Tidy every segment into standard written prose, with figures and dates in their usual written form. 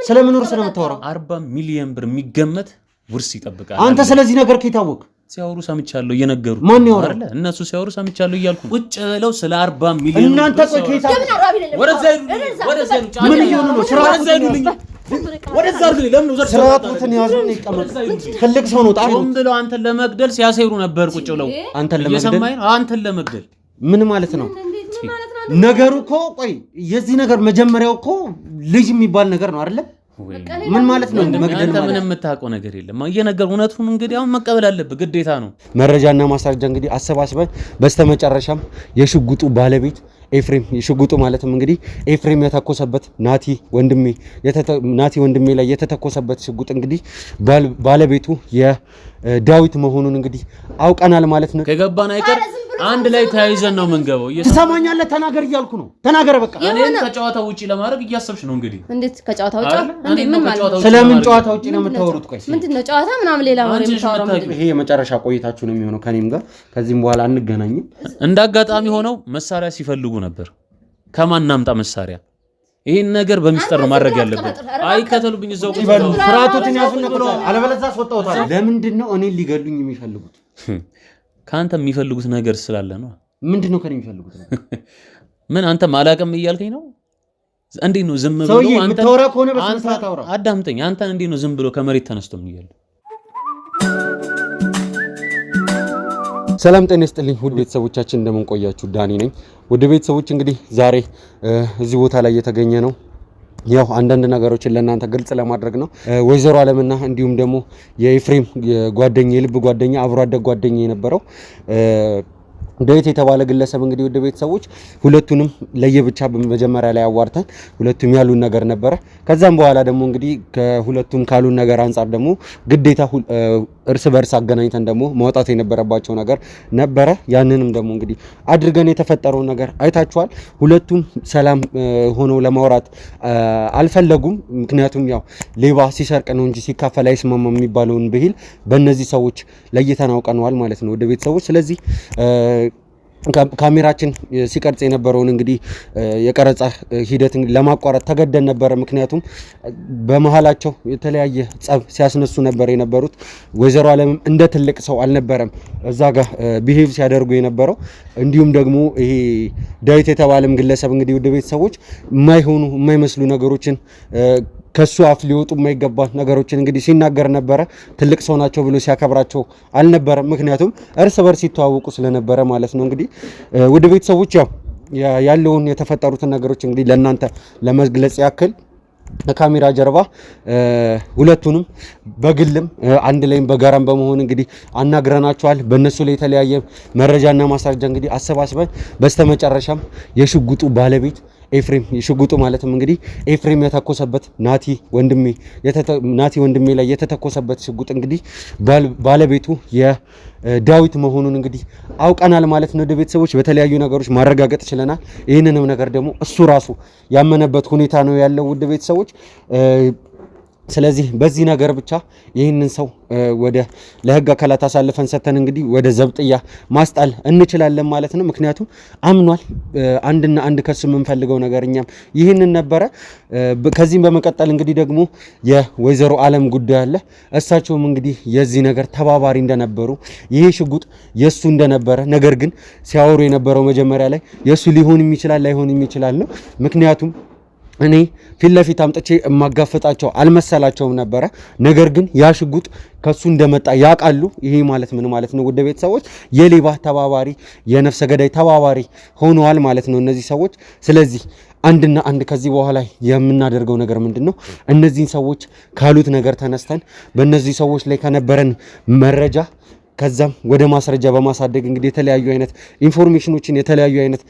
ስለምን ውርስ ነው የምታወራው? 40 ሚሊዮን ብር የሚገመት ውርስ ይጠብቃል። አንተ ስለዚህ ነገር ከየት አወቅህ? ሲያወሩ ሰምቻለሁ፣ እየነገሩ ማን ያወራው? አይደለ? እነሱ ሲያወሩ ሰምቻለሁ እያልኩ ነው። ቁጭ ብለው ስለ 40 ሚሊዮን እናንተ ቆይ ከየት አወቅህ? ወደዛ ሂዱልኝ፣ ወደዛ ሂዱ። ምን እየሆኑ ነው? ወደዛ ሂዱልኝ፣ ወደዛ አድርግልኝ። ለምን ነው ስርዓቱን ያዙን ይቀመጡ። ትልቅ ሰው ነው። ጣሉ። ሆን ብለው አንተን ለመግደል ሲያሴሩ ነበር ቁጭ ብለው። አንተን ለመግደል? እየሰማኸኝ ነው? አንተን ለመግደል። ምን ማለት ነው ነገሩ? እኮ ቆይ የዚህ ነገር መጀመሪያው እኮ ልጅ የሚባል ነገር ነው አይደለ? ምን ማለት ነው መግደል አንተ ማለት? ምንም የምታውቀው ነገር የለም። እየነገር እውነቱን እንግዲህ አሁን መቀበል አለብህ፣ ግዴታ ነው። መረጃና ማስረጃ እንግዲህ አሰባስበን በስተመጨረሻም የሽጉጡ ባለቤት ኤፍሬም፣ የሽጉጡ ማለትም እንግዲህ ኤፍሬም የተኮሰበት ናቲ ወንድሜ ናቲ ወንድሜ ላይ የተተኮሰበት ሽጉጥ እንግዲህ ባለቤቱ የዳዊት መሆኑን እንግዲህ አውቀናል ማለት ነው። ከገባን አይቀር አንድ ላይ ተያይዘን ነው የምንገባው። ትሰማኛለህ? ተናገር እያልኩ ነው። ተናገር በቃ። እኔን ከጨዋታ ውጪ ለማድረግ እያሰብሽ ነው እንግዲህ። እንዴት ከጨዋታ ውጪ? አይደል? እንዴ እኔን ምን ነው ማለት ከጨዋታ ነው? ውጪ ስለምን ለማድረግ። ጨዋታ ውጪ ነው የምታወሩት? ቆይ ምንድን ነው ጨዋታ ምናምን ሌላ ወሬ አንቺ ነሽ የምታወራው የምታውቂው። ምንድን ነው? ይሄ የመጨረሻ ቆይታችሁ ነው የሚሆነው ከኔም ጋር። ከዚህም በኋላ አንገናኝም። እንደ አጋጣሚ ሆነው መሳሪያ ሲፈልጉ ነበር። ከማን እናምጣ መሳሪያ? ይሄን ነገር በሚስጥር ነው ማድረግ ያለብን። አይከተሉብኝ፣ እዛው ቁጭ ይበሉ ብለው። ስርዓቱን ያዙና ቁጭ በሉ። አለበለዚያ አስወጣውታለሁ። ለምንድን ነው እኔን ሊገሉኝ የሚፈልጉት? ከአንተ የሚፈልጉት ነገር ስላለ ነው። ምንድን ነው ከኔ የሚፈልጉት ነገር? ምን አንተ ማላቅም እያልከኝ ነው? እንዴት ነው ዝም ብሎ ሰውዬ አንተን- የምታወራ ከሆነ በስነ አንተ- ስርዓት አውራ። አዳምጠኝ። አንተን እንዴት ነው ዝም ብሎ ከመሬት ተነስቶ የሚገል? ሰላም ጤና ይስጥልኝ ውድ ቤተሰቦቻችን፣ እንደምን ቆያችሁ? ዳኒ ነኝ። ውድ ቤተሰቦች እንግዲህ ዛሬ እዚህ ቦታ ላይ የተገኘ ነው ያው አንዳንድ ነገሮችን ለእናንተ ግልጽ ለማድረግ ነው። ወይዘሮ አለምና እንዲሁም ደግሞ የኤፍሬም ጓደኛ፣ የልብ ጓደኛ፣ አብሮ አደግ ጓደኛ የነበረው ዳዊት የተባለ ግለሰብ እንግዲህ ውድ ቤተሰቦች ሁለቱንም ለየብቻ በመጀመሪያ ላይ አዋርተን ሁለቱም ያሉን ነገር ነበረ። ከዛም በኋላ ደግሞ እንግዲህ ከሁለቱም ካሉን ነገር አንጻር ደግሞ ግዴታ እርስ በርስ አገናኝተን ደግሞ ማውጣት የነበረባቸው ነገር ነበረ። ያንንም ደግሞ እንግዲህ አድርገን የተፈጠረውን ነገር አይታችኋል። ሁለቱም ሰላም ሆነው ለማውራት አልፈለጉም። ምክንያቱም ያው ሌባ ሲሰርቅ ነው እንጂ ሲካፈል አይስማማም የሚባለውን ብሂል በእነዚህ ሰዎች ለይተን አውቀነዋል ማለት ነው ውድ ቤተሰቦች። ስለዚህ ካሜራችን ሲቀርጽ የነበረውን እንግዲህ የቀረጻ ሂደት ለማቋረጥ ተገደን ነበረ። ምክንያቱም በመሀላቸው የተለያየ ጸብ ሲያስነሱ ነበር የነበሩት። ወይዘሮ አለምም እንደ ትልቅ ሰው አልነበረም እዛ ጋር behave ሲያደርጉ የነበረው። እንዲሁም ደግሞ ይሄ ዳዊት የተባለም ግለሰብ እንግዲህ ውድ ቤተሰቦች የማይሆኑ የማይመስሉ ነገሮችን፣ ከሱ አፍ ሊወጡ የማይገባ ነገሮችን እንግዲህ ሲናገር ነበረ። ትልቅ ሰው ናቸው ብሎ ሲያከብራቸው አልነበረም። ምክንያቱም እርስ በርስ ሲተዋወቁ ስለነበረ ማለት ነው። እንግዲህ ውድ ቤተሰቦች ያው ያለውን የተፈጠሩትን ነገሮች እንግዲህ ለእናንተ ለመግለጽ ያክል ከካሜራ ጀርባ ሁለቱንም በግልም አንድ ላይም በጋራም በመሆን እንግዲህ አናግረናቸዋል። በእነሱ ላይ የተለያየ መረጃና ማስረጃ እንግዲህ አሰባስበን በስተመጨረሻም የሽጉጡ ባለቤት ኤፍሬም፣ የሽጉጡ ማለትም እንግዲህ ኤፍሬም የተኮሰበት ናቲ ወንድሜ ናቲ ወንድሜ ላይ የተተኮሰበት ሽጉጥ እንግዲህ ባለቤቱ የዳዊት መሆኑን እንግዲህ አውቀናል ማለት ነው። ውድ ቤተሰቦች በተለያዩ ነገሮች ማረጋገጥ ችለናል። ይህንንም ነገር ደግሞ እሱ ራሱ ያመነበት ሁኔታ ነው ያለው ውድ ቤተሰቦች። ስለዚህ በዚህ ነገር ብቻ ይህንን ሰው ወደ ለህግ አካላት አሳልፈን ሰጥተን እንግዲህ ወደ ዘብጥያ ማስጣል እንችላለን ማለት ነው። ምክንያቱም አምኗል። አንድና አንድ ከሱ የምንፈልገው ነገር እኛም ይህንን ነበረ። ከዚህም በመቀጠል እንግዲህ ደግሞ የወይዘሮ አለም ጉዳይ አለ። እሳቸውም እንግዲህ የዚህ ነገር ተባባሪ እንደነበሩ፣ ይሄ ሽጉጥ የሱ እንደነበረ፣ ነገር ግን ሲያወሩ የነበረው መጀመሪያ ላይ የሱ ሊሆንም ይችላል ላይሆንም ይችላል ነው። ምክንያቱም እኔ ፊት ለፊት አምጥቼ የማጋፈጣቸው አልመሰላቸውም ነበረ። ነገር ግን ያ ሽጉጥ ከሱ እንደመጣ ያውቃሉ። ይሄ ማለት ምን ማለት ነው? ውድ ቤተሰቦች የሌባ ተባባሪ፣ የነፍሰ ገዳይ ተባባሪ ሆነዋል ማለት ነው እነዚህ ሰዎች። ስለዚህ አንድና አንድ ከዚህ በኋላ የምናደርገው ነገር ምንድን ነው? እነዚህን ሰዎች ካሉት ነገር ተነስተን በእነዚህ ሰዎች ላይ ከነበረን መረጃ ከዛም ወደ ማስረጃ በማሳደግ እንግዲህ የተለያዩ አይነት information ኦችን፣ የተለያዩ አይነት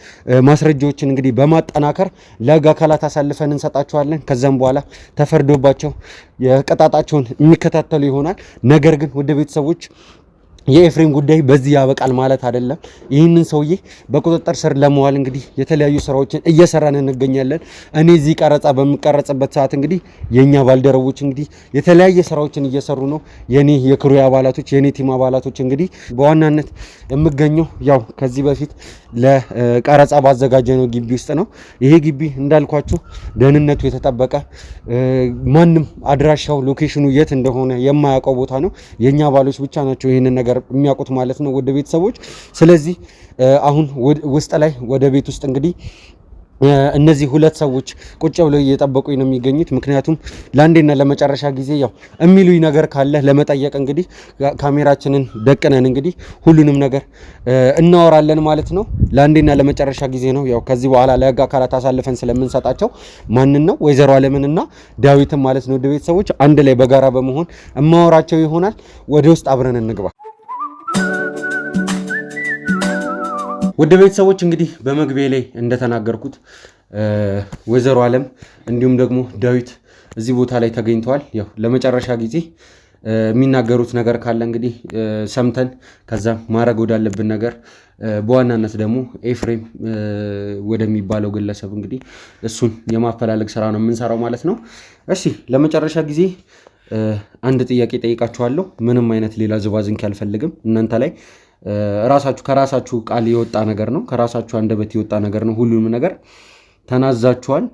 ማስረጃዎችን እንግዲህ በማጠናከር ለሕግ አካላት አሳልፈን እንሰጣቸዋለን። ከዛም በኋላ ተፈርዶባቸው የቅጣታቸውን የሚከታተሉ ይሆናል። ነገር ግን ውድ ቤተሰቦች የኤፍሬም ጉዳይ በዚህ ያበቃል ማለት አይደለም። ይህንን ሰውዬ በቁጥጥር ስር ለመዋል እንግዲህ የተለያዩ ስራዎችን እየሰራን እንገኛለን። እኔ እዚህ ቀረጻ በምቀረጽበት ሰዓት እንግዲህ የኛ ባልደረቦች እንግዲህ የተለያየ ስራዎችን እየሰሩ ነው። የኔ የ crew አባላቶች፣ የኔ team አባላቶች እንግዲህ በዋናነት የምገኘው ያው ከዚህ በፊት ለቀረጻ ባዘጋጀነው ግቢ ውስጥ ነው። ይሄ ግቢ እንዳልኳችሁ ደህንነቱ የተጠበቀ፣ ማንም አድራሻው location ኑ የት እንደሆነ የማያውቀው ቦታ ነው። የኛ አባሎች ብቻ ናቸው ይህንን ነገር የሚያውቁት ማለት ነው፣ ወደ ቤተሰቦች። ስለዚህ አሁን ውስጥ ላይ ወደ ቤት ውስጥ እንግዲህ እነዚህ ሁለት ሰዎች ቁጭ ብለው እየጠበቁኝ ነው የሚገኙት። ምክንያቱም ለአንዴና ለመጨረሻ ጊዜ ያው የሚሉኝ ነገር ካለ ለመጠየቅ እንግዲህ ካሜራችንን ደቅነን እንግዲህ ሁሉንም ነገር እናወራለን ማለት ነው። ለአንዴና ለመጨረሻ ጊዜ ነው፣ ያው ከዚህ በኋላ ለህግ አካላት አሳልፈን ስለምንሰጣቸው ማንን ነው፣ ወይዘሮ አለምንና ዳዊትን ማለት ነው። ወደ ቤተሰቦች አንድ ላይ በጋራ በመሆን እማወራቸው ይሆናል። ወደ ውስጥ አብረን እንግባ። ውድ ቤተሰቦች፣ እንግዲህ በመግቢያ ላይ እንደተናገርኩት ወይዘሮ አለም እንዲሁም ደግሞ ዳዊት እዚህ ቦታ ላይ ተገኝተዋል። ያው ለመጨረሻ ጊዜ የሚናገሩት ነገር ካለ እንግዲህ ሰምተን ከዛም ማድረግ ወዳለብን ነገር፣ በዋናነት ደግሞ ኤፍሬም ወደሚባለው ግለሰብ እንግዲህ እሱን የማፈላለግ ስራ ነው የምንሰራው ማለት ነው። እሺ፣ ለመጨረሻ ጊዜ አንድ ጥያቄ ጠይቃችኋለሁ። ምንም አይነት ሌላ ዝባዝንኪ አልፈልግም እናንተ ላይ። ራሳችሁ ከራሳችሁ ቃል የወጣ ነገር ነው። ከራሳችሁ አንደበት የወጣ ነገር ነው። ሁሉንም ነገር ተናዛችኋል።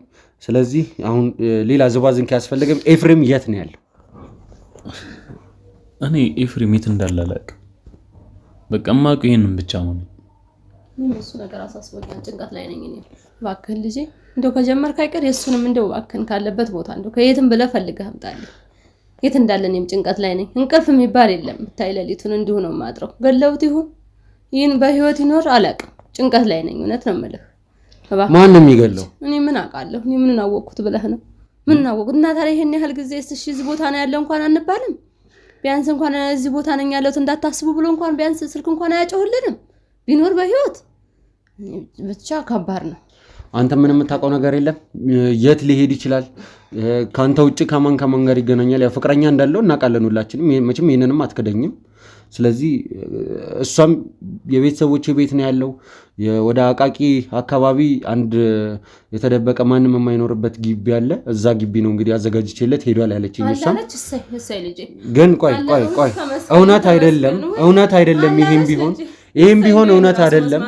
ስለዚህ አሁን ሌላ ዝባዝንኪ አያስፈልግም። ኤፍሬም የት ነው ያለው? እኔ ኤፍሬም የት እንዳለ አላውቅም። በቃ የማውቀው ይሄንን ብቻ ነው። እሱ ነገር አሳስቦኛል። ጭንቀት ላይ ነኝ እኔ። እባክህን ልጄ፣ እንደው ከጀመርክ አይቀር የእሱንም እንደው እባክህን ካለበት ቦታ እንደው ከየትም ብለህ ፈልገህ አምጣልኝ። የት እንዳለ እኔም ጭንቀት ላይ ነኝ። እንቅልፍ የሚባል የለም። ብታይ ሌሊቱን እንዲሁ ነው የማድረው። ገለውት ይሁን ይህን በህይወት ይኖር አላውቅም። ጭንቀት ላይ ነኝ። እውነት ነው የምልህ። ማን ነው የሚገለው? እኔ ምን አውቃለሁ? እኔ ምን አወቅኩት ብለህ ነው? ምን አወቅኩት? እና ታዲያ ይሄን ያህል ጊዜ እሺ እዚህ ቦታ ነው ያለው እንኳን አንባልም። ቢያንስ እንኳን እዚህ ቦታ ነኝ ያለሁት እንዳታስቡ ብሎ እንኳን ቢያንስ ስልክ እንኳን አያጮህልንም። ቢኖር በህይወት ብቻ ከባድ ነው። አንተ ምንም የምታውቀው ነገር የለም። የት ሊሄድ ይችላል? ከአንተ ውጭ ከማን ከማን ጋር ይገናኛል? ያው ፍቅረኛ እንዳለው እናውቃለን ሁላችንም። መቼም ይሄንንም አትክደኝም። ስለዚህ እሷም የቤተሰቦቼ ቤት ነው ያለው፣ ወደ አቃቂ አካባቢ አንድ የተደበቀ ማንም የማይኖርበት ግቢ አለ። እዛ ግቢ ነው እንግዲህ አዘጋጅቼለት ሄዷል ያለችኝ። እሷም ግን ቆይ ቆይ ቆይ፣ እውነት አይደለም፣ እውነት አይደለም። ይሄም ቢሆን እውነት አይደለም።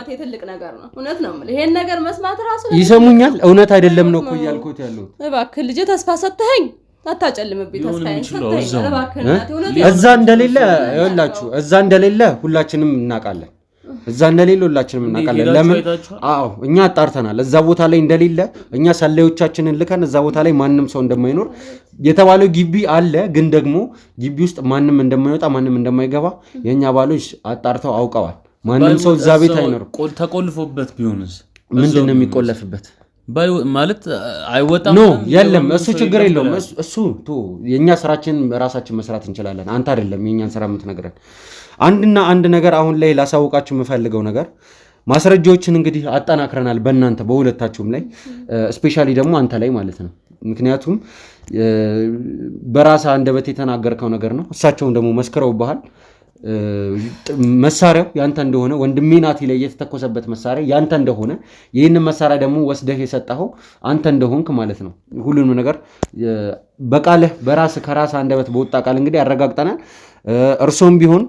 ይሄን ነገር መስማት ራሱ ይሰሙኛል። እውነት አይደለም ነው እኮ እያልኩት ያለሁት። እባክህ ልጄ፣ ተስፋ ሰጥተኸኝ አታጨልምብኝ። ተስፋዬን ሰጥተኸኝ። እዛ እንደሌለ ይኸውላችሁ፣ እዛ እንደሌለ ሁላችንም እናውቃለን። እዛ እንደሌለ ሁላችንም እናውቃለን። ለምን? አዎ፣ እኛ አጣርተናል። እዛ ቦታ ላይ እንደሌለ እኛ ሰላዮቻችንን ልከን እዛ ቦታ ላይ ማንም ሰው እንደማይኖር፣ የተባለው ግቢ አለ፣ ግን ደግሞ ግቢ ውስጥ ማንም እንደማይወጣ፣ ማንም እንደማይገባ የእኛ አባሎች አጣርተው አውቀዋል። ማንም ሰው እዛ ቤት አይኖርም። ተቆልፎበት ቢሆንስ? ምንድን ነው የሚቆለፍበት? ማለት አይወጣም። No፣ የለም፣ እሱ ችግር የለውም። እሱ የእኛ ስራችን ራሳችን መስራት እንችላለን። አንተ አይደለም የእኛን ስራ የምትነግረን። አንድና አንድ ነገር አሁን ላይ ላሳውቃችሁ የምፈልገው ነገር፣ ማስረጃዎችን እንግዲህ አጠናክረናል በእናንተ በሁለታችሁም ላይ፣ especially ደግሞ አንተ ላይ ማለት ነው። ምክንያቱም በራስህ አንደበት የተናገርከው ነገር ነው። እሳቸውን ደግሞ መስክረውብሃል። መሳሪያው ያንተ እንደሆነ፣ ወንድሜ ናቲ ላይ የተተኮሰበት መሳሪያ ያንተ እንደሆነ፣ ይህንን መሳሪያ ደግሞ ወስደህ የሰጠኸው አንተ እንደሆንክ ማለት ነው። ሁሉንም ነገር በቃልህ በራስህ ከራስህ አንደበት በወጣ ቃል እንግዲህ አረጋግጠናል። እርሶም ቢሆን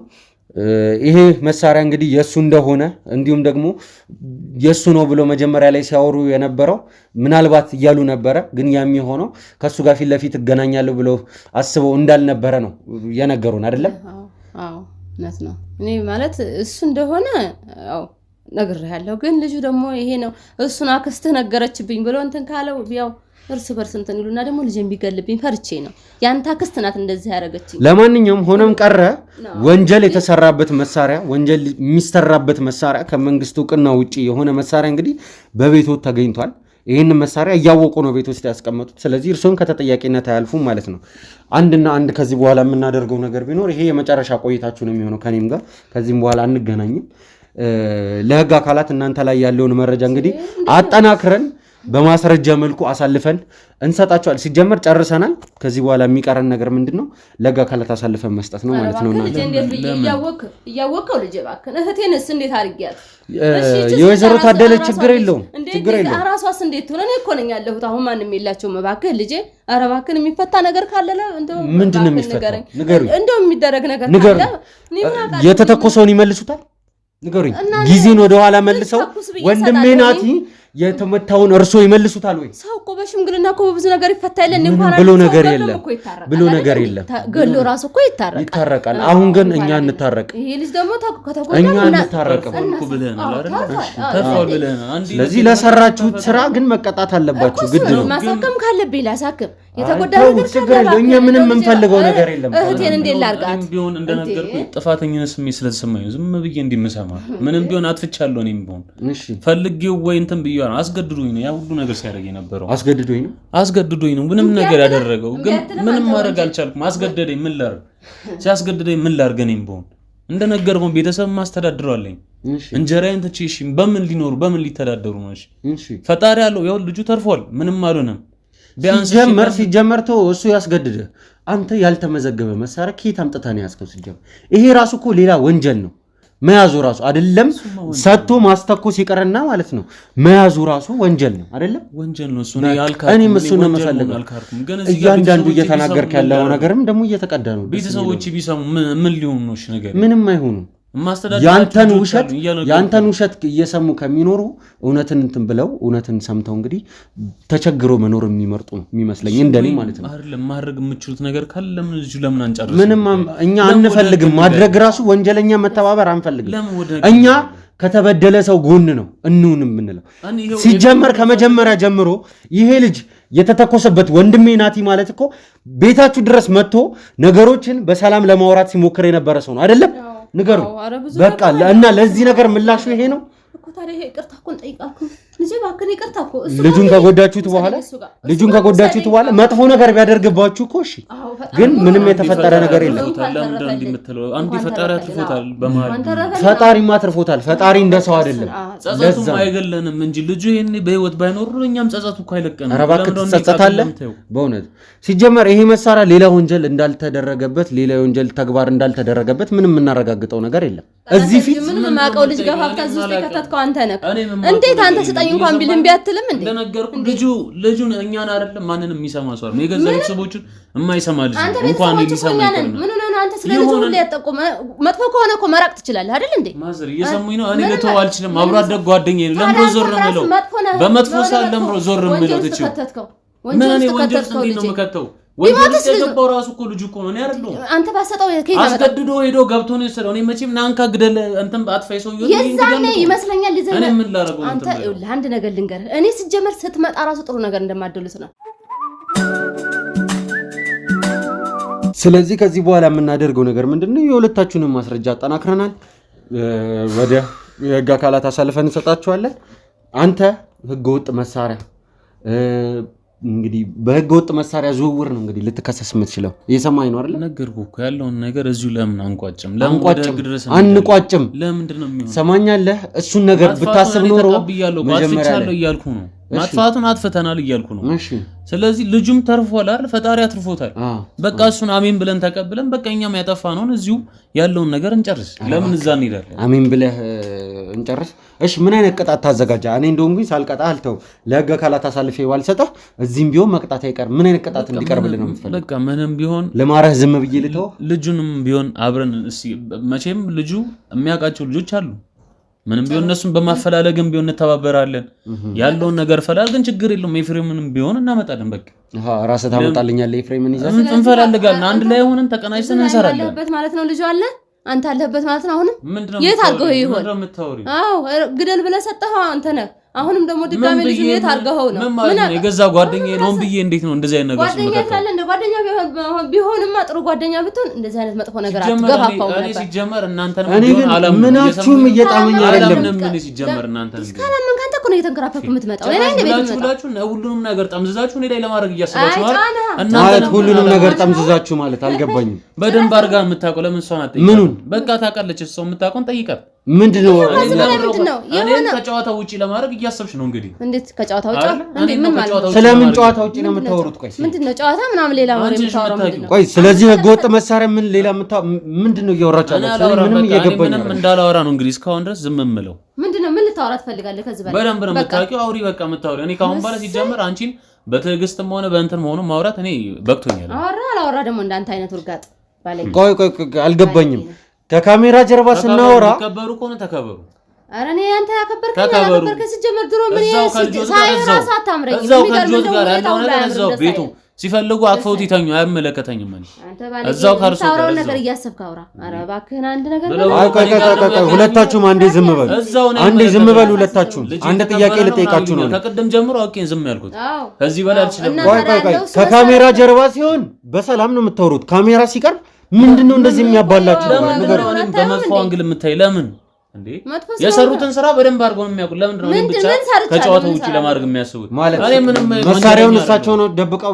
ይሄ መሳሪያ እንግዲህ የእሱ እንደሆነ፣ እንዲሁም ደግሞ የእሱ ነው ብሎ መጀመሪያ ላይ ሲያወሩ የነበረው ምናልባት እያሉ ነበረ። ግን ያም የሆነው ከእሱ ጋር ፊት ለፊት እገናኛለሁ ብሎ አስበው እንዳልነበረ ነው የነገሩን፣ አይደለም? አዎ፣ እውነት ነው። እኔ ማለት እሱ እንደሆነ ያው ነግሬሃለሁ። ግን ልጁ ደግሞ ይሄ ነው እሱን አክስትህ ነገረችብኝ ብሎ እንትን ካለው ያው እርስ በርስ እንትን ይሉና ደግሞ ልጅ ቢገልብኝ ፈርቼ ነው። ያንተ አክስት ናት እንደዚህ ያደረገችኝ። ለማንኛውም ሆነም ቀረ ወንጀል የተሰራበት መሳሪያ፣ ወንጀል የሚሰራበት መሳሪያ፣ ከመንግስት እውቅና ውጪ የሆነ መሳሪያ እንግዲህ በቤቶት ተገኝቷል። ይህንን መሳሪያ እያወቁ ነው ቤት ውስጥ ያስቀመጡት። ስለዚህ እርስዎም ከተጠያቂነት አያልፉም ማለት ነው። አንድና አንድ ከዚህ በኋላ የምናደርገው ነገር ቢኖር፣ ይሄ የመጨረሻ ቆይታችሁ ነው የሚሆነው ከኔም ጋር፣ ከዚህም በኋላ አንገናኝም። ለህግ አካላት እናንተ ላይ ያለውን መረጃ እንግዲህ አጠናክረን በማስረጃ መልኩ አሳልፈን እንሰጣቸዋል። ሲጀመር ጨርሰናል። ከዚህ በኋላ የሚቀረን ነገር ምንድን ነው? ለህግ አካላት አሳልፈን መስጠት ነው ማለት ነው። እያወቅኸው ልጄ እባክህን፣ እህቴንስ እንዴት አድርጊያት? የወይዘሮ ታደለች ችግር የለውም ችግር የለውም። ራሷስ እንዴት ትሆን? እኔ እኮ ነኝ ያለሁት አሁን ማንም የላቸውም። እባክህ ልጄ፣ ኧረ እባክህን የሚፈታ ነገር ካለ እንደው ምንድን ነው የሚፈታው? ንገሩኝ። እንደው የሚደረግ ነገር ካለ የተተኮሰውን ይመልሱታል። ንገሩኝ። ጊዜን ወደኋላ መልሰው ወንድሜ ናቲ የተመታውን እርሶ ይመልሱታል ወይ? ሰው እኮ በሽምግልና እኮ በብዙ ነገር ይፈታ የለ እንኳን ብሎ ነገር የለም ብሎ ነገር የለም። ገሎ ራሱ እኮ ይታረቃል ይታረቃል። አሁን ግን እኛ እንታረቅ፣ ይሄ ልጅ ደግሞ ከተጎዳ እኛ እንታረቅም። ስለዚህ ለሰራችሁት ስራ ግን መቀጣት አለባችሁ፣ ግድ ነው። ማሳከም ካለብኝ ላሳክም፣ የተጎዳ ነገር ችግር የለም። እኛ ምንም የምንፈልገው ነገር የለም። እህቴን እንዴት ላድርጋት? ቢሆን እንደነገርኩህ ጥፋተኝነት ስሜት ስለተሰማኝ ዝም ብዬ እንዲምሰማ ምንም ቢሆን አጥፍቻለሁ። እኔም ቢሆን ፈልጌው ወይ እንትን ብዬ አስገድዶኝ ነው ያ ሁሉ ነገር ሲያደርግ የነበረው። አስገድዶኝ ነው ምንም ነገር ያደረገው፣ ግን ምንም ማድረግ አልቻልኩም። አስገደደኝ። ምን ላድርግ? ሲያስገድደኝ ምን ላድርግ? እኔም ብሆን እንደነገርኩህ ቤተሰብ ማስተዳድረዋለኝ እንጀራዬን ትቼ እሺ፣ በምን ሊኖሩ በምን ሊተዳደሩ ነው? እሺ፣ ፈጣሪ ያለው ያው ልጁ ተርፏል፣ ምንም አልሆነም። ቢያንስ ሲጀመር ተው እሱ ያስገድደ። አንተ ያልተመዘገበ መሳሪያ ከየት አምጥተህ ነው ያዝከው? ሲጀመር ይሄ ራሱ እኮ ሌላ ወንጀል ነው። መያዙ ራሱ አይደለም ሰጥቶ ማስተኮስ ይቀርና ማለት ነው። መያዙ ራሱ ወንጀል ነው አይደለም፣ ወንጀል ነው። እሱ እኔም እሱ ነው የምፈልገው። እያንዳንዱ እየተናገርክ ያለው ነገርም ደግሞ እየተቀዳ ነው። ቤተሰቦች ቢሰሙ ምን ሊሆኑ ነው? እሺ ነገር ምንም አይሆኑም። ያንተን ውሸት እየሰሙ ከሚኖሩ እውነትን እንትን ብለው እውነትን ሰምተው እንግዲህ ተቸግሮ መኖር የሚመርጡ ነው የሚመስለኝ፣ እንደኔ ማለት ነው። አይደለም ማድረግ የምችሉት ነገር ካለ ለምን እዚሁ ለምን አንጨርስም? ምንም እኛ አንፈልግም። ማድረግ ራሱ ወንጀለኛ መተባበር አንፈልግም። እኛ ከተበደለ ሰው ጎን ነው እንሁን የምንለው። ሲጀመር ከመጀመሪያ ጀምሮ ይሄ ልጅ የተተኮሰበት ወንድሜ ናቲ ማለት እኮ ቤታችሁ ድረስ መጥቶ ነገሮችን በሰላም ለማውራት ሲሞክር የነበረ ሰው ነው አይደለም? ንገሩ በቃ። እና ለዚህ ነገር ምላሹ ይሄ ነው። ልጁን ከጎዳችሁት በኋላ ልጁን ከጎዳችሁት በኋላ መጥፎ ነገር ቢያደርግባችሁ እኮ እሺ፣ ግን ምንም የተፈጠረ ነገር የለም። ፈጣሪማ አትርፎታል። ፈጣሪ እንደ ሰው አይደለም። ጸጸቱም አይገለንም እንጂ ልጁ ይሄኔ በህይወት ባይኖር እኛም ጸጸቱ እኮ አይለቀንም። ኧረ እባክህ ትጸጸታለህ በእውነት። ሲጀመር ይሄ መሳሪያ ሌላ ወንጀል እንዳልተደረገበት፣ ሌላ የወንጀል ተግባር እንዳልተደረገበት ምንም የምናረጋግጠው ነገር የለም። እዚህ ፊት ምንም የማውቀው ልጅ ገፋፍተህ እዚህ ውስጥ የከተትከው አንተ ነህ። እንዴት አንተ ስጠኝ እንኳን ቢልህ እምቢ አትልም እንዴ? እንደነገርኩህ ልጁን እኛን አይደለም ማንንም የሚሰማ ሰው አይደለም። የገዛ ቤተሰቦቹን የማይሰማ ልጅ እንኳን ሊሰማ ይቀርና ምን ሆነህ ነው አንተ? ስለ ልጁ ሁሉ ያጠቆመ መጥፎ ከሆነ እኮ መራቅ ትችላለህ አይደል እንዴ? ማዘር እየሰሙኝ ነው። እኔ ልተው አልችልም። አብሮ አደግ ጓደኛዬ ነው። ለምሮ ዞር ነው የምለው። በመጥፎ ሰዓት ለምሮ ዞር ነው የምለው። ትችው ምን እኔ ወንጀል ውስጥ እንዴት ነው የምከተው? ወንጀል የገባው ራሱ እኮ ልጁ እኮ ነው። እኔ አይደለሁም። አንተ ባሰጠው ከየት አስገድዶ ሄዶ ገብቶ ነው የወሰደው። እኔ መቼም ናንካ ግደል እንትን አጥፋይ ሰውዬው የዛኔ ይመስለኛል። እኔ ምን ላደርገው? አንተ ይኸውልህ አንድ ነገር ልንገርህ። እኔ ስጀመር ስትመጣ ራሱ ጥሩ ነገር እንደማደሉት ነው። ስለዚህ ከዚህ በኋላ የምናደርገው ነገር ምንድነው? የሁለታችሁንም ማስረጃ አጠናክረናል። ወደ የህግ አካላት አሳልፈን እንሰጣችኋለን። አንተ ህገወጥ መሳሪያ እንግዲህ በህገ ወጥ መሳሪያ ዝውውር ነው እንግዲህ ልትከሰስ የምትችለው። እየሰማኸኝ ነው አይደል? ነገርኩህ እኮ ያለውን ነገር እዚሁ ለምን አንቋጭም? አንቋጭም። ለምንድን ነው የሚሆነው? ሰማኛለህ? እሱን ነገር ብታስብ ኖሮ መጀመሪያ እያልኩ ነው። ማጥፋቱን አጥፍተናል እያልኩ ነው። ስለዚህ ልጁም ተርፏል አይደል? ፈጣሪ አትርፎታል። በቃ እሱን አሜን ብለን ተቀብለን በቃ እኛም ያጠፋነውን እዚሁ ያለውን ነገር እንጨርስ። ለምን እዛ እንሄዳለን? አሜን ብለህ እንጨርስ። እሺ ምን አይነት ቅጣት ታዘጋጃ? እኔ እንደውም ግን ሳልቀጣ አልተውም። ለህግ አካላት አሳልፌ ባልሰጠህ እዚህም ቢሆን መቅጣት አይቀርም። ምን አይነት ቅጣት እንዲቀርብልህ ነው የምትፈልገው? በቃ ምንም ቢሆን ለማረህ ዝም ብዬ ልተው? ልጁንም ቢሆን አብረን መቼም ልጁ የሚያውቃቸው ልጆች አሉ። ምንም ቢሆን እነሱን በማፈላለግም ቢሆን እንተባበራለን። ያለውን ነገር ፈላልገን ችግር የለውም። ኤፍሬምንም ቢሆን እናመጣለን። በቃ ራስህ ታመጣልኛለህ። ኤፍሬምን ይዘህ እንፈላልጋለን። አንድ ላይ ሆነን ተቀናጅተን እንሰራለን። አለህበት ማለት ነው። ልጁ አለ፣ አንተ አለህበት ማለት ነው። አሁንም የት አድርገው ይሆን? አዎ ግደል ብለህ ሰጠኸው አንተ ነህ። አሁንም ደግሞ ድጋሜ ልጁ የት አድርገኸው ነው? ምን የገዛ ጓደኛዬ ነው ብዬ እንዴት ነው እንደዚህ አይነት ነገር ጓደኛ ትላለህ? እንደ ጓደኛ ቢሆንማ ጥሩ ጓደኛ ብትሆን እንደዚህ አይነት መጥፎ ነገር አትገፋፋውም ነበር። እኔ ሲጀመር እናንተንም ቢሆን አላምንም። ምናችሁም እየጣመኝ አይደለም። እኔ ሲጀመር እናንተንም ቢሆን ካላመንክ አንተ እኮ ነው እየተንከራፈፍክ የምትመጣው። እኔ ነኝ ቤት የምመጣው። ሁሉንም ነገር ጠምዝዛችሁ እኔ ላይ ለማድረግ እያሰባችሁ ነው ማለት። ሁሉንም ነገር ጠምዝዛችሁ ማለት አልገባኝም። በደንብ አድርጋ የምታውቀው ለምን እሷን አትጠይቃትም? ምኑን በቃ ታውቃለች። እሷ የምታውቀውን ጠይቃት። ምንድነው? ምንድነው? እኔን ከጨዋታ ውጪ ለማድረግ እያሰብሽ ነው እንግዲህ። እንዴት ከጨዋታ ውጪ? እንዴ ምን ማለት ነው? ስለምን ጨዋታ ውጪ ነው የምታወሩት? ቆይ ምንድነው ጨዋታ ምናምን ሌላ ወሬ የምታወራው ምንድነው? ቆይ ስለዚህ ህገወጥ መሳሪያ ምን ሌላ ምንድነው እያወራችሁ ያላችሁ? ምንም እየገባኝ ምንም እንዳላወራ ነው እንግዲህ እስካሁን ድረስ ዝም የምለው። ምንድነው? ምን ልታወራ ትፈልጋለህ ከዚህ በላይ? በደንብ ነው የምታውቂው። አውሪ በቃ የምታወሪው። እኔ ከአሁን በኋላ ሲጀመር አንቺን በትዕግስትም ሆነ በእንትን ሆኖ ማውራት እኔ በቅቶኛል። አወራ አላወራ ደግሞ እንዳንተ አይነት ውርጋጥ ባለኝ። ቆይ ቆይ ቆይ አልገባኝም። ከካሜራ ጀርባ ስናወራ ተከበሩ ከሆነ ተከበሩ። ኧረ እኔ አንተ ያከበርከኝ አላከበርከኝ ሲጀመር ድሮ ምን ሳይ ራሱ አታምረኝ። እዛው ከልጆች ጋር ያለው ነገር እዛው ቤቱ ሲፈልጉ አቅፈውት ይተኙ፣ አይመለከተኝም። እኔ እዛው ከእርሱ ጋር ነገር እያሰብክ አውራ። ኧረ እባክህን አንድ ነገር ቆይ ቆይ ቆይ ቆይ፣ ሁለታችሁም አንዴ ዝም በሉ፣ አንዴ ዝም በሉ ሁለታችሁም። አንድ ጥያቄ ልጠይቃችሁ ነው። ከቅድም ጀምሮ አውቄን ዝም ያልኩት ከዚህ በላይ አልችልም። ቆይ ቆይ ቆይ፣ ከካሜራ ጀርባ ሲሆን በሰላም ነው የምታወሩት። ካሜራ ሲቀርብ ምንድነው እንደዚህ የሚያባላችሁ? ለምንድን ነው እኔም በመጥፎ angle የምታይ? ለምን እንዴ የሰሩትን ስራ በደንብ አድርገው ነው የሚያውቁት። ለምንድን ነው እኔም ብቻ ከጨዋታው ውጪ ለማድረግ የሚያስቡት? ማለት እኔ ምንም መሳሪያውን እሳቸው ነው ደብቀው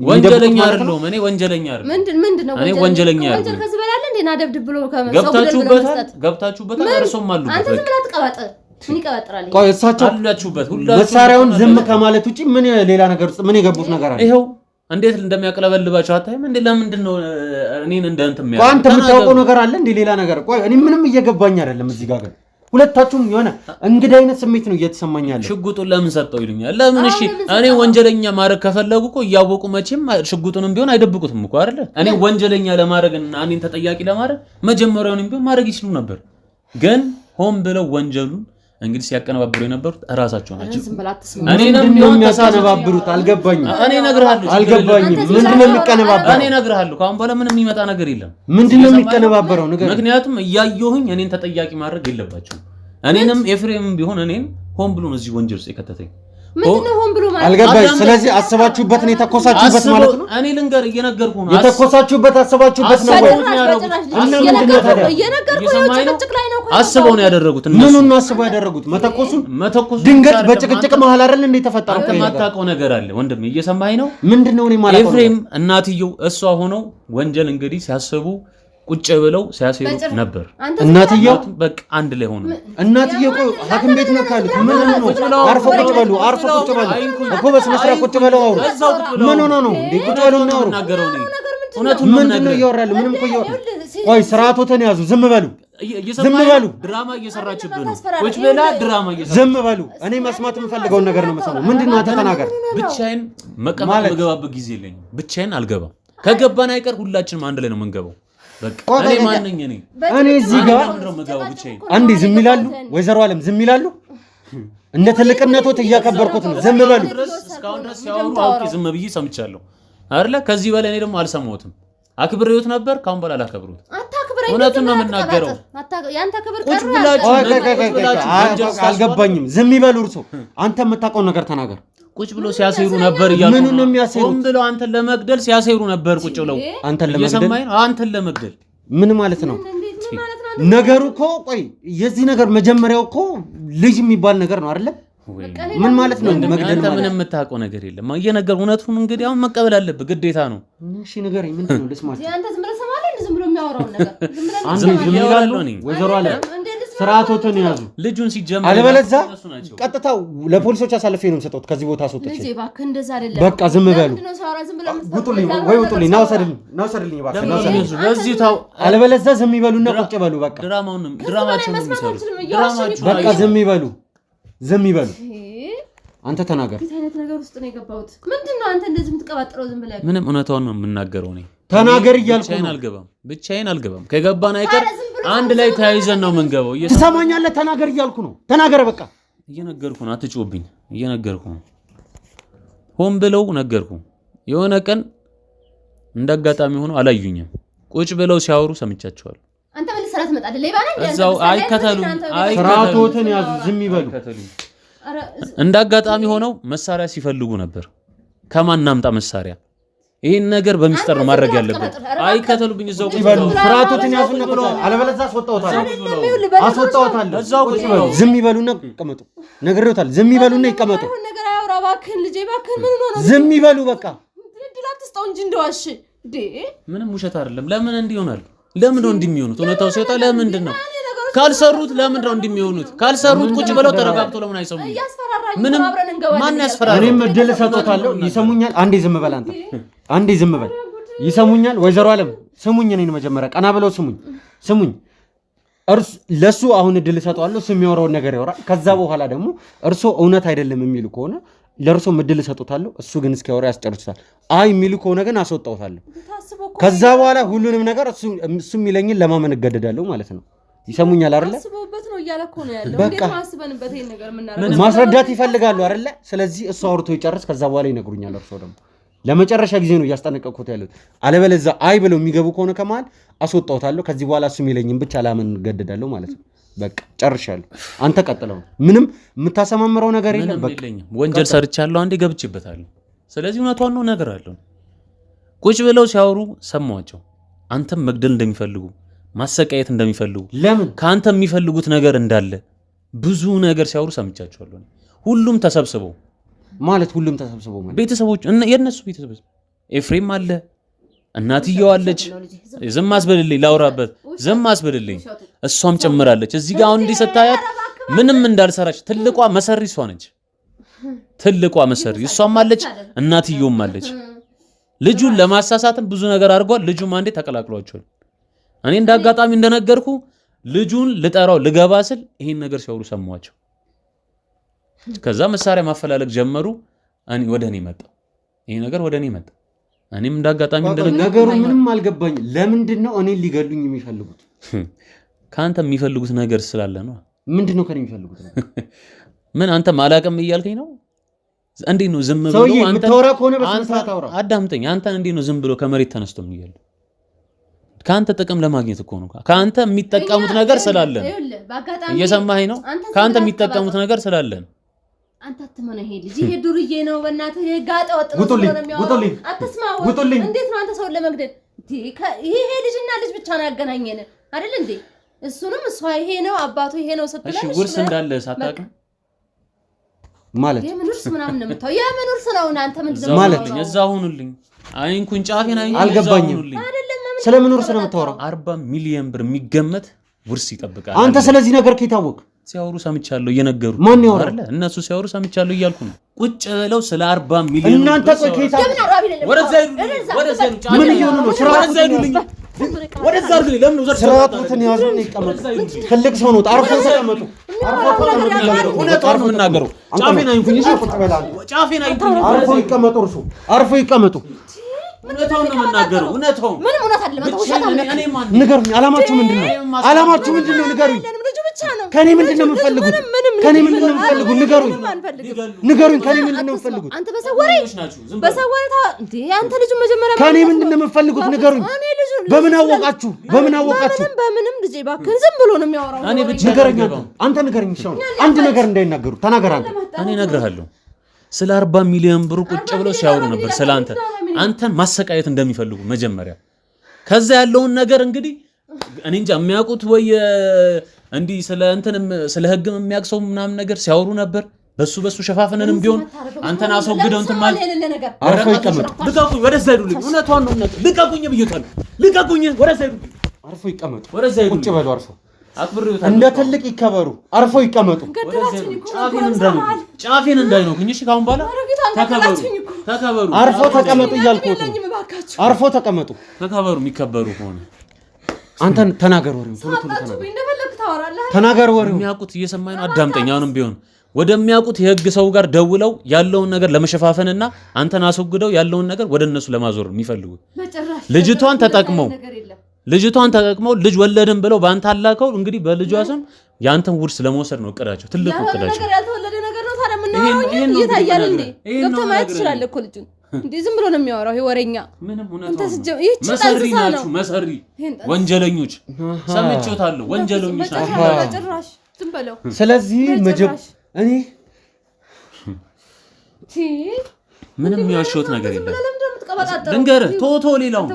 ወንጀለኛ አይደለሁም። እኔ ወንጀለኛ አይደለሁም። ምንድን ነው እኔ ወንጀለኛ አይደለሁም። ወንጀል ከዚህ በላይ አለ እንዴ? ና ደብድብ ብሎ ገብታችሁበታል፣ ገብታችሁበታል። እርሶም አሉበት። አንተ ዝም ብለህ አትቀባጥር። ምን ይቀባጥራል? ቆይ እሳቸው አላችሁበት። ሁላችሁም መሳሪያውን ዝም ከማለት ውጪ ምን ሌላ ነገር ውስጥ ምን የገቡት ነገር አለ? ይኸው እንዴት እንደሚያቀለበልባቸው አታይም እንዴ? ለምንድን ነው እኔን እንደ እንትን የሚያደርገው? አንተ የምታውቀው ነገር አለ እንዴ? ሌላ ነገር? ቆይ እኔ ምንም እየገባኝ አይደለም። እዚህ ጋር ግን ሁለታችሁም የሆነ እንግዳ አይነት ስሜት ነው እየተሰማኝ ያለው። ሽጉጡን ለምን ሰጠው ይሉኛል። ለምን? እሺ እኔ ወንጀለኛ ማድረግ ከፈለጉ እኮ እያወቁ መቼም ሽጉጡንም ቢሆን አይደብቁትም እኮ አይደለ? እኔ ወንጀለኛ ለማድረግ እና እኔን ተጠያቂ ለማድረግ መጀመሪያውንም ቢሆን ማድረግ ይችሉ ነበር። ግን ሆን ብለው ወንጀሉን እንግዲህ ሲያቀነባብሩ የነበሩት እራሳቸው ናቸው። እኔንም ቢሆን የሚያቀነባብሩት አልገባኝም። እኔ እነግርሃለሁ፣ አልገባኝም። ምንድነው የሚቀነባበረው? እኔ እነግርሃለሁ። ከአሁን በኋላ ምንም የሚመጣ ነገር የለም። ምንድነው የሚቀነባበረው ነገር? ምክንያቱም እያየሁኝ እኔን ተጠያቂ ማድረግ የለባቸውም። እኔንም ኤፍሬምም ቢሆን እኔን ሆን ብሎ ነው እዚህ ወንጀል ውስጥ የከተተኝ። ምንድነው ሆን ብሎ ማለት? አልገባኝም። ስለዚህ አስባችሁበት ነው የተኮሳችሁበት ማለት ነው? እኔ ልንገር፣ እየነገርኩህ ነው። የተኮሳችሁበት አስባችሁበት ነው ወይ? አስበው ነው ያደረጉት። ምኑን ነው አስበው ያደረጉት? መተኮሱን። ድንገት በጭቅጭቅ መሀል አይደል እንደ የተፈጠረው? አንተ የማታውቀው ነገር አለ ወንድሜ፣ እየሰማኸኝ ነው? ምንድነው እኔ ማለት ኤፍሬም እናትየው እሷ ሆነው ወንጀል እንግዲህ ሲያስቡ ቁጭ ብለው ሲያሴሩ ነበር። እናትየው በቃ አንድ ላይ ሆነው እናትየው እኮ ሐኪም ቤት ነው ካሉት ምን ሆኖ ነው? አርፎ ቁጭ በሉ፣ አርፎ ቁጭ በሉ እኮ በስነ ስርዓት ቁጭ በለው አውሩ። ምን ሆኖ ነው እንዴ? ቁጭ በሉ እና አውሩ። ምንድን ነው እያወራለሁ? ምንም እኮ እያወራ ቆይ፣ ስርዓቶትን ያዙ። ዝም በሉ፣ ዝም በሉ። ድራማ እየሰራችብህ ነው። ቁጭ ብላ ድራማ እየሰራች ዝም በሉ። እኔ መስማት የምፈልገውን ነገር ነው የምሰማው። ምንድን ነው? አንተ ተናገር። ብቻዬን መቀመጥ የምገባበት ጊዜ የለኝም። ብቻዬን አልገባም። ከገባን አይቀር ሁላችንም አንድ ላይ ነው የምንገባው። እኔ ማን ነኝ? እኔ እዚህ ጋር አንዴ ዝም ይላሉ። ወይዘሮ አለም ዝም ይላሉ። እንደ ትልቅነቶት እያከበርኩት ነው። ዝም በሉ። እስካሁን ድረስ ሲያወሩ አውቄ ዝም ብዬ ሰምቻለሁ አይደለ? ከዚህ በላይ እኔ ደግሞ አልሰማሁትም። አክብሬዎት ነበር። ከአሁን በኋላ አላከብሩት። እውነቱን ነው የምናገረው። ቁጭ ብላችሁ አልገባኝም። ዝም ይበሉ። እርሶ አንተ የምታውቀውን ነገር ተናገር። ቁጭ ብሎ ሲያሴሩ ነበር እያልኩ ምኑን ነው የሚያሴሩት? ሆን ብለው አንተን ለመግደል ሲያሴሩ ነበር። ቁጭ ብለው አንተን ለመግደል አንተን ለመግደል ምን ማለት ነው ነገሩ? እኮ ቆይ የዚህ ነገር መጀመሪያው እኮ ልጅ የሚባል ነገር ነው አይደለ? ምን ማለት ነው መግደል ማለት? ምንም የምታውቀው ነገር የለም። እየነገር እውነቱን እንግዲህ አሁን መቀበል አለብህ ግዴታ ነው። እሺ ንገረኝ፣ ምንድን ነው ልስማቸው። አንተ ዝም ብለህ ሰማለህ? ዝም ብሎ የሚያወራውን ነገር አንዴ ዝም ይላሉ። ወይዘሮ አለ ስርዓቶትን ያዙ። ልጁን ሲጀምር አለበለዚያ ቀጥታ ለፖሊሶች አሳልፌ ነው የምሰጠው ከዚህ ቦታ አስወጥቼ። በቃ ዝም በሉ፣ ውጡልኝ፣ ወይ ውጡልኝ፣ ና ውሰድልኝ፣ ና ውሰድልኝ እባክህ፣ ና ውሰድልኝ። አለበለዚያ ዝም ይበሉና ቁጭ በሉ። በቃ ድራማቸውን ነው የሚሰሩት። በቃ ዝም ይበሉ፣ ዝም ይበሉ። አንተ ተናገር። እንዴት አይነት ነገር ውስጥ ነው የገባሁት? ምንድን ነው አንተ እንደዚህ የምትቀባጥረው? ዝም ብለህ ምንም እውነታውን ነው የምናገረው እኔ። ተናገር እያልኩ ነው። አልገባም፣ ብቻዬን አልገባም። ከገባን አይቀር አንድ ላይ ተያይዘን ነው የምንገባው። ትሰማኛለህ? ተናገር እያልኩ ነው። ተናገር በቃ። እየነገርኩ ነው። አትጮህብኝ። እየነገርኩ ነው። ሆን ብለው ነገርኩ። የሆነ ቀን እንዳጋጣሚ ሆኖ አላዩኝም። ቁጭ ብለው ሲያወሩ ሰምቻቸዋለሁ። አንተ ምን ልትሰራ ትመጣለህ? ሌባ ነህ እንዴ? እዛው አይከተሉም። ስርዓቶትን ያዙ። ዝም ይበሉ። እንዳጋጣሚ ሆነው መሳሪያ ሲፈልጉ ነበር። ከማን እናምጣ መሳሪያ? ይሄን ነገር በሚስጥር ነው ማድረግ ያለብን። አይከተሉብኝ። እዛው ቁጭ ይበሉ። ስርዓቶትን ያዙና ቁጭ በሉ። አለበለዚያ አስወጣዎታለሁ፣ አስወጣዎታለሁ። እዛው ቁጭ በሉ። ዝም ይበሉና ይቀመጡ። ነግሬዎታለሁ። ዝም ይበሉና ይቀመጡ። ነገር አያውራ እባክህን፣ ልጄ እባክህን። ምን ሆኖ ነው? ዝም ይበሉ በቃ። እድል አትስጠው እንጂ እንደዋሽ ምንም ውሸት አይደለም። ለምን እንዲህ ይሆናል? ለምን ነው እንዲህ የሚሆኑት? እውነታው ሲወጣ ለምንድን ነው ካልሰሩት ለምንድን ነው እንደሚሆኑት? ካልሰሩት ቁጭ ብለው ተረጋግቶ ለምን አይሰሙም? ምንም ማን ያስፈራራል? እኔም እድል እሰጦታለሁ። ይሰሙኛል። አንዴ ዝም በል አንተ፣ አንዴ ዝም በል። ይሰሙኛል። ወይዘሮ አለም ስሙኝ፣ እኔን መጀመሪያ ቀና ብለው ስሙኝ፣ ስሙኝ። እርስ ለሱ አሁን እድል እሰጠዋለሁ። እሱ የሚያወራውን ነገር ያወራል። ከዛ በኋላ ደግሞ እርሶ እውነት አይደለም የሚሉ ከሆነ ለእርሶም እድል እሰጦታለሁ። እሱ ግን እስኪያወራ ያስጨርሱታል። አይ የሚሉ ከሆነ ግን አስወጣውታለሁ። ከዛ በኋላ ሁሉንም ነገር እሱ የሚለኝን ለማመን እገደዳለሁ ማለት ነው። ይሰሙኛል አይደለ? አስበውበት ነው እያለ እኮ ነው ያለው። እንዴት አስበንበት ይሄን ነገር የምናደርገው? ማስረዳት ይፈልጋሉ አይደለ? ስለዚህ እሱ አውርቶ ይጨርስ፣ ከዛ በኋላ ይነግሩኛል። እርሶ ደግሞ ለመጨረሻ ጊዜ ነው እያስጠነቀቅኩት ያሉት። አለበለዚያ አይ ብለው የሚገቡ ከሆነ ከመሀል አስወጣውታለሁ። ከዚህ በኋላ እሱ የሚለኝን ብቻ ላመን እገደዳለሁ ማለት ነው። በቃ ጨርሻለሁ። አንተ ቀጥለው። ምንም የምታሰማምረው ነገር የለም። በቃ ወንጀል ሰርቻለሁ፣ አንዴ ገብቼበታለሁ። ስለዚህ እውነቷን ነው እነግርሃለሁ። ቁጭ ብለው ሲያወሩ ሰማኋቸው። አንተም መግደል እንደሚፈልጉ ማሰቃየት እንደሚፈልጉ ለምን ከአንተ የሚፈልጉት ነገር እንዳለ ብዙ ነገር ሲያወሩ ሰምቻቸዋለሁ። ሁሉም ተሰብስበው ማለት ሁሉም ተሰብስበው ማለት ቤተሰቦች የእነሱ ቤተሰቦች ኤፍሬም አለ፣ እናትየው አለች። ዝም አስበልልኝ ላውራበት፣ ዝም አስበልልኝ። እሷም ጨምራለች እዚህ ጋር አሁን እንዲህ ስታያት ምንም እንዳልሰራች ትልቋ መሰሪ እሷ ነች። ትልቋ መሰሪ እሷም አለች፣ እናትየውም አለች። ልጁን ለማሳሳትም ብዙ ነገር አድርጓል። ልጁም አንዴ ተቀላቅሏቸዋል። እኔ እንዳጋጣሚ እንደነገርኩ ልጁን ልጠራው ልገባ ስል ይሄን ነገር ሲያወሩ ሰማኋቸው። ከዛ መሳሪያ ማፈላለግ ጀመሩ። እኔ ወደ እኔ መጣ፣ ይሄ ነገር ወደ እኔ መጣ። እኔም እንዳጋጣሚ እንደነገርኩ ነገሩ ምንም አልገባኝ። ለምንድን ነው እኔን ሊገሉኝ የሚፈልጉት? ከአንተ የሚፈልጉት ነገር ስላለ ነው። ምንድን ነው ከእኔ የሚፈልጉት ነገር? ምን አንተ ማላቅም እያልከኝ ነው? እንዴት ነው ዝም ብሎ ሰውዬ የምታወራ ከሆነ በስነ ስርዓት አውራ። አዳምጠኝ። አንተን እንዴት ነው ዝም ብሎ ከመሬት ተነስቶ የሚገል? ከአንተ ጥቅም ለማግኘት እኮ ነው። ከአንተ የሚጠቀሙት ነገር ስላለ ነው። እየሰማኸኝ ነው? ከአንተ የሚጠቀሙት ነገር ስላለ ነው። አንተ አትመነ። ይሄ ልጅ ይሄ ዱርዬ ነው። በእናትህ ይሄ ጋጠ ወጥ ነው። ውጡልኝ! አትስማው። ውጡልኝ! እንዴት ነው አንተ ሰውን ለመግደል? ይሄ ልጅና ልጅ ብቻ ነው ያገናኘን አይደል እንዴ? እሱንም እሷ ይሄ ነው አባቱ ይሄ ነው ስትለኝ፣ እሺ ውርስ እንዳለ ሳታውቅ ማለት የምን ውርስ ምናምን ነው የምታወራው? የምን ውርስ ነው እናንተ ምንድን ነው ማለት? እዛ ሁኑልኝ። አይንኩኝ፣ ጫፌን አይንኩኝ። አልገባኝም። ስለምን ውርስ ነው የምታወራው? 40 ሚሊዮን ብር የሚገመት ውርስ ይጠብቃል። አንተ ስለዚህ ነገር ከየት አወቅህ? ሲያወሩ ሰምቻለሁ እየነገሩ ማን ያወራል? እነሱ ሲያወሩ ሰምቻለሁ እያልኩ ነው። ቁጭ ብለው ስለ 40 ሚሊዮን እናንተ ቆይ ከየት ምን እየሆኑ ነው? ስርዓቱን ያዙን፣ ይቀመጡ። ትልቅ ሰው ነው። አርፎ ተቀመጡ። እውነቷን ነው የምናገረው። ጫፌን አይንኩኝ። ጫፌን አይንኩኝ። አርፎ ይቀመጡ። እርሱ አርፎ ይቀመጡ። እውነታውን ነው የምናገረው። እውነታውን ምንም እውነት አይደለም። አንተ ውሸታም ነህ። ንገሩኝ፣ አላማችሁ ምንድን ነው? አላማችሁ ምንድን ነው? ንገሩኝ። ከኔ ምንድን ነው የምትፈልጉት? ከኔ ምንድን ነው የምትፈልጉት? ንገሩኝ፣ ንገሩኝ። ከኔ ምንድን ነው የምትፈልጉት? አንተ በሰው ወሬ በሰው ወሬ እንዴ! አንተ ልጁ መጀመሪያ ከኔ ምንድን ነው የምትፈልጉት? ንገሩኝ። በምን አወቃችሁ? በምን አወቃችሁ? በምንም ልጄ እባክህን፣ ዝም ብሎ ነው የሚያወራው። እኔ ብቻ ንገረኝ። አንተ ንገረኝ። እሺ፣ አንድ ነገር እንዳይናገሩ ተናገር። አንተ እኔ እነግርሃለሁ። ስለ 40 ሚሊዮን ብር ቁጭ ብለው ሲያወሩ ነበር። ስለ አንተ አንተን ማሰቃየት እንደሚፈልጉ መጀመሪያ፣ ከዛ ያለውን ነገር እንግዲህ እኔ እንጃ የሚያውቁት ወይ እንዲህ ስለ እንትንም ስለ ሕግም የሚያውቅ ሰው ምናምን ነገር ሲያወሩ ነበር። በሱ ሸፋፍነንም ቢሆን አንተን አስወግደው እንትን ማለት አርፎ ይቀመጡ። ልቀቁኝ፣ ወደዛ ሂዱልኝ። እውነቷን ነው። ልቀቁኝ ብዬታለሁ። ልቀቁኝ፣ ወደዛ ሂዱልኝ። አርፎ ይቀመጡ። ወደዛ ሂዱልኝ። ቁጭ በሉ። አርፎ አክብሬዎታለሁ። እንደ ትልቅ ይከበሩ። አርፎ ይቀመጡ። ጫፌን እንዳይነኩኝ። እሺ፣ ካሁን በኋላ ተከበሩ፣ ተከበሩ። አርፎ ተቀመጡ እያልኩት ነው። አርፎ ተቀመጡ። ተከበሩ። የሚከበሩ ከሆነ አንተ ተናገር፣ ወሬውን ቶሎ ቶሎ ተናገር፣ ወሬውን የሚያውቁት እየሰማኝ ነው። አዳምጠኝ። አሁንም ቢሆን ወደሚያውቁት የህግ ሰው ጋር ደውለው ያለውን ነገር ለመሸፋፈንና አንተን አስወግደው ያለውን ነገር ወደ እነሱ ለማዞር የሚፈልጉት ልጅቷን ተጠቅመው ልጅ ወለድን ብለው በአንተ አላከው። እንግዲህ በልጇ ስም የአንተን ውርስ ለመውሰድ ነው እቅዳቸው፣ ትልቁ እቅዳቸው። ያልተወለደ ነገር ነው። ታዲያ የምናወራው እየታያል እንዴ? ገብተህ ማየት ትችላለህ እኮ ልጁን። እንዴ ዝም ብሎ ነው የሚያወራው ይሄ ወሬኛ። ምንም እውነት መሰሪ ናችሁ፣ መሰሪ ወንጀለኞች። ሰምቼዎታለሁ፣ ወንጀለኞች ናችሁ። በጭራሽ ዝም በለው። ስለዚህ እኔ ምንም የሚያሾት ነገር የለም። ልንገርህ ቶቶ ሌላው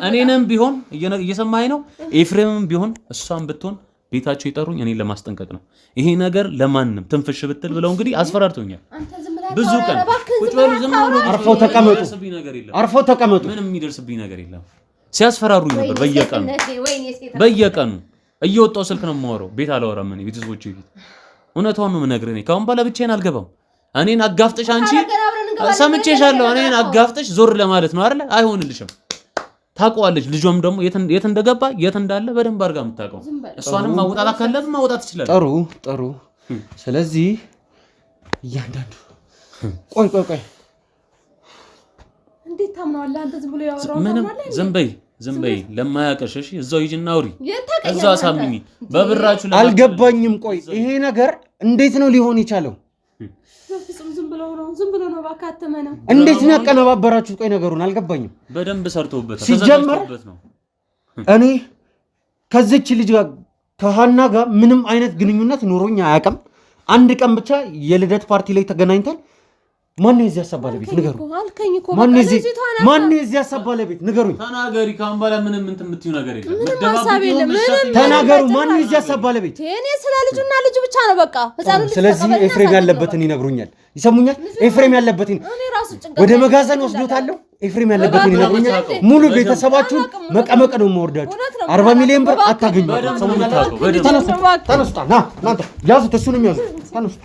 እኔንም ቢሆን እየሰማኸኝ ነው። ኤፍሬምም ቢሆን እሷም ብትሆን ቤታቸው የጠሩኝ እኔን ለማስጠንቀቅ ነው። ይሄ ነገር ለማንም ትንፍሽ ብትል ብለው እንግዲህ አስፈራርቶኛል። ብዙ ቀን ቁጭ በሉ፣ ዝም ብሎ አርፈው ተቀመጡ፣ አርፈው ተቀመጡ። ምንም የሚደርስብኝ ነገር የለም። ሲያስፈራሩኝ ነበር በየቀኑ በየቀኑ እየወጣሁ ስልክ ነው የማወራው። ቤት አላወራም እኔ ቤተሰቦቼ ፊት። እውነቷን ነው የምነግርህ። እኔ ከአሁን በኋላ ብቻዬን አልገባም። እኔን አጋፍጠሽ አንቺ ሰምቼሻለሁ። እኔን አጋፍጠሽ ዞር ለማለት ነው አይደለ? አይሆንልሽም። ታውቀዋለች። ልጇም ደግሞ የት እንደገባ የት እንዳለ በደንብ አድርጋ የምታውቀው። እሷንም ማውጣት ካለብህ ማውጣት ትችላለህ። ጥሩ ጥሩ። ስለዚህ እያንዳንዱ ቆይ ቆይ ቆይ፣ እንዴት ታምነዋለህ አንተ? ዝም ብሎ ያወራው ምንም ዝም በይ ዝም በይ። ለማያውቅሽ እሺ፣ እዛው ሂጂና አውሪ፣ እዛው አሳምኚ። በብራችሁ አልገባኝም። ቆይ ይሄ ነገር እንዴት ነው ሊሆን የቻለው? ዝም ብሎ ነው፣ ዝም ብሎ ነው። እባክህ አትመነው። እንዴት ነው ያቀነባበራችሁት? ቆይ ነገሩን አልገባኝም። በደንብ ሰርተውበታል። ሲጀመር እኔ ከዚች ልጅ ጋር ከሀና ጋር ምንም አይነት ግንኙነት ኑሮኝ አያውቅም። አንድ ቀን ብቻ የልደት ፓርቲ ላይ ተገናኝተን ማነው የዚህ ሀሳብ ባለቤት ንገሩኝ። ማነው የዚህ ሀሳብ ባለቤት ንገሩኝ። ተናገሪ። ከአሁን በኋላ ምንም እንትን የምትይው ነገር የለም። ተናገሩ። ማነው የዚህ ሀሳብ ባለቤት? እኔ ስለ ልጁና ልጁ ብቻ ነው በቃ። ስለዚህ ኤፍሬም ያለበትን ይነግሩኛል። ይሰሙኛል። ኤፍሬም ያለበትን ወደ መጋዘን ወስዶታለሁ። ኤፍሬም ያለበትን ይነግሩኛል። ሙሉ ቤተሰባችሁን መቀመቅ ነው የማወርዳችሁ። 40 ሚሊዮን ብር አታገኙ። ተነሱ፣ ተነሱ፣ ና እናንተ ያዙት፣ እሱንም ያዙት። ተነሱ።